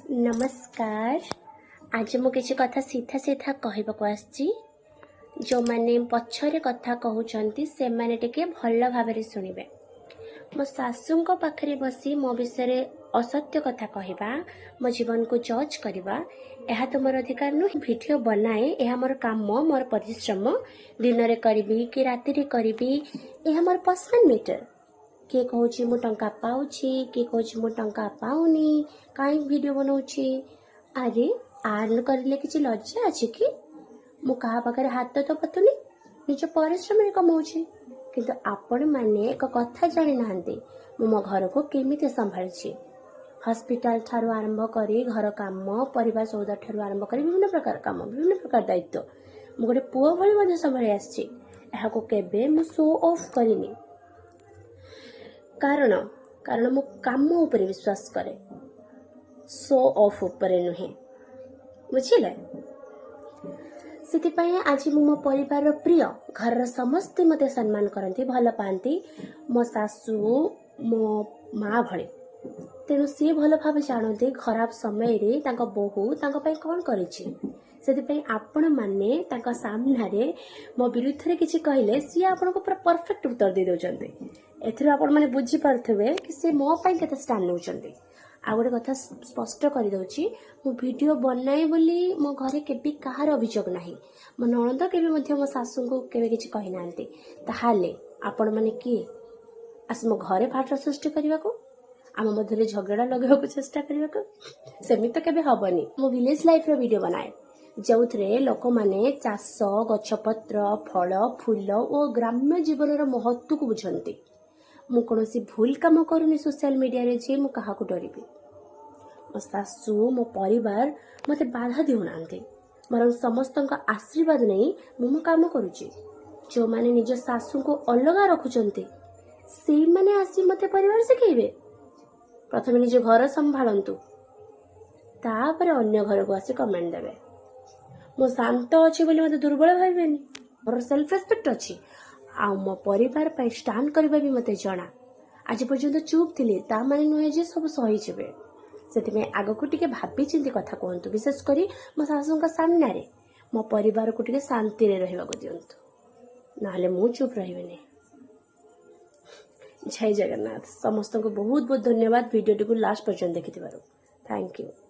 ନମସ୍କାର। ଆଜି ମୁଁ କିଛି କଥା ସିଧା ସିଧା କହିବାକୁ ଆସିଛି। ଯେଉଁମାନେ ପଛରେ କଥା କହୁଛନ୍ତି, ସେମାନେ ଟିକେ ଭଲ ଭାବରେ ଶୁଣିବେ। ମୋ ଶାଶୁଙ୍କ ପାଖରେ ବସି ମୋ ବିଷୟରେ ଅସତ୍ୟ କଥା କହିବା, ମୋ ଜୀବନକୁ ଜଜ୍ କରିବା, ଏହା ତ ମୋର ଅଧିକାର ନୁହେଁ। ଭିଡ଼ିଓ ବନାଏ, ଏହା ମୋର କାମ, ମୋର ପରିଶ୍ରମ। ଦିନରେ କରିବି କି ରାତିରେ କରିବି, ଏହା ମୋର ପର୍ସନାଲ ମ୍ୟାଟର। କିଏ କହୁଛି ମୁଁ ଟଙ୍କା ପାଉଛି, କିଏ କହୁଛି ମୁଁ ଟଙ୍କା ପାଉନି, କାହିଁକି ଭିଡ଼ିଓ ବନାଉଛି? ଆରେ, ଆର୍ନ କରିଲେ କିଛି ଲଜ୍ଜା ଅଛି କି? ମୁଁ କାହା ପାଖରେ ହାତ ତ ପାତୁନି, ନିଜ ପରିଶ୍ରମରେ କମାଉଛି। କିନ୍ତୁ ଆପଣମାନେ ଏକ କଥା ଜାଣିନାହାନ୍ତି, ମୁଁ ମୋ ଘରକୁ କେମିତି ସମ୍ଭାଳିଛି। ହସ୍ପିଟାଲ ଠାରୁ ଆରମ୍ଭ କରି ଘର କାମ, ପରିବା ସଉଦା ଠାରୁ ଆରମ୍ଭ କରି ବିଭିନ୍ନ ପ୍ରକାର କାମ, ବିଭିନ୍ନ ପ୍ରକାର ଦାୟିତ୍ୱ ମୁଁ ଗୋଟେ ପୁଅ ଭଳି ମଧ୍ୟ ସମ୍ଭାଳି ଆସିଛି। ଏହାକୁ କେବେ ମୁଁ ଶୋ ଅଫ୍ କରିନି, କାରଣ ମୁଁ କାମ ଉପରେ ବିଶ୍ୱାସ କରେ, ଶୋ ଅଫ୍ ଉପରେ ନୁହେଁ, ବୁଝିଲେ? ସେଥିପାଇଁ ଆଜି ମୁଁ ମୋ ପରିବାରର ପ୍ରିୟ। ଘରର ସମସ୍ତେ ମୋତେ ସମ୍ମାନ କରନ୍ତି, ଭଲ ପାଆନ୍ତି। ମୋ ଶାଶୁ ମୋ ମା ଭଳି। ତେଣୁ ସିଏ ଭଲ ଭାବେ ଜାଣନ୍ତି ଖରାପ ସମୟରେ ତାଙ୍କ ବୋହୂ ତାଙ୍କ ପାଇଁ କ'ଣ କରିଛି। ସେଥିପାଇଁ ଆପଣମାନେ ତାଙ୍କ ସାମ୍ନାରେ ମୋ ବିରୁଦ୍ଧରେ କିଛି କହିଲେ ସିଏ ଆପଣଙ୍କୁ ପୁରା ପରଫେକ୍ଟ ଉତ୍ତର ଦେଇ ଦେଉଛନ୍ତି। ଏଥିରୁ ଆପଣମାନେ ବୁଝିପାରୁଥିବେ କି ସେ ମୋ ପାଇଁ କେତେ ଷ୍ଟାଣ୍ଡ ନେଉଛନ୍ତି। ଆଉ ଗୋଟେ କଥା ସ୍ପଷ୍ଟ କରିଦେଉଛି, ମୁଁ ଭିଡ଼ିଓ ବନାଏ ବୋଲି ମୋ ଘରେ କେବେ କାହାର ଅଭିଯୋଗ ନାହିଁ। ମୋ ନଣନ୍ଦ କେବେ ମଧ୍ୟ ମୋ ଶାଶୁଙ୍କୁ କେବେ କିଛି କହିନାହାନ୍ତି। ତାହେଲେ ଆପଣମାନେ କିଏ ଆସି ମୋ ଘରେ ଫାଟ ସୃଷ୍ଟି କରିବାକୁ, ଆମ ମଧ୍ୟରେ ଝଗଡ଼ା ଲଗାଇବାକୁ ଚେଷ୍ଟା କରିବାକୁ? ସେମିତି ତ କେବେ ହବନି। ମୁଁ ଭିଲେଜ ଲାଇଫର ଭିଡ଼ିଓ ବନାଏ, ଯେଉଁଥିରେ ଲୋକମାନେ ଚାଷ, ଗଛପତ୍ର, ଫଳ, ଫୁଲ ଓ ଗ୍ରାମ୍ୟ ଜୀବନର ମହତ୍ଵକୁ ବୁଝନ୍ତି। ମୁଁ କୌଣସି ଭୁଲ କାମ କରୁନି ସୋସିଆଲ ମିଡ଼ିଆରେ ଯେ ମୁଁ କାହାକୁ ଡରିବି। ମୋ ଶାଶୁ, ମୋ ପରିବାର ମୋତେ ବାଧା ଦେଉନାହାନ୍ତି, ବରଂ ସମସ୍ତଙ୍କ ଆଶୀର୍ବାଦ ନେଇ ମୁଁ ମୋ କାମ କରୁଛି। ଯେଉଁମାନେ ନିଜ ଶାଶୁଙ୍କୁ ଅଲଗା ରଖୁଛନ୍ତି, ସେଇମାନେ ଆସି ମୋତେ ପରିବାର ଶିଖେଇବେ? ପ୍ରଥମେ ନିଜ ଘର ସମ୍ଭାଳନ୍ତୁ, ତାପରେ ଅନ୍ୟ ଘରକୁ ଆସି କମେଣ୍ଟ ଦେବେ। ମୁଁ ଶାନ୍ତ ଅଛି ବୋଲି ମୋତେ ଦୁର୍ବଳ ଭାବିବେନି। ମୋର ସେଲ୍ଫ ରେସ୍ପେକ୍ଟ ଅଛି ଆଉ ମୋ ପରିବାର ପାଇଁ ଷ୍ଟାଣ୍ଡ କରିବା ବି ମୋତେ ଜଣା। ଆଜି ପର୍ଯ୍ୟନ୍ତ ଚୁପ୍ ଥିଲି, ତା ମାନେ ନୁହେଁ ଯେ ସବୁ ସହିଯିବେ। ସେଥିପାଇଁ ଆଗକୁ ଟିକେ ଭାବି ଚିନ୍ତି କଥା କୁହନ୍ତୁ, ବିଶେଷ କରି ମୋ ଶାଶୁଙ୍କ ସାମ୍ନାରେ। ମୋ ପରିବାରକୁ ଟିକେ ଶାନ୍ତିରେ ରହିବାକୁ ଦିଅନ୍ତୁ, ନହେଲେ ମୁଁ ଚୁପ୍ ରହିବିନି। ଜୟ ଜଗନ୍ନାଥ। ସମସ୍ତଙ୍କୁ ବହୁତ ବହୁତ ଧନ୍ୟବାଦ ଭିଡ଼ିଓଟିକୁ ଲାଷ୍ଟ ପର୍ଯ୍ୟନ୍ତ ଦେଖିଥିବାରୁ। Thank you.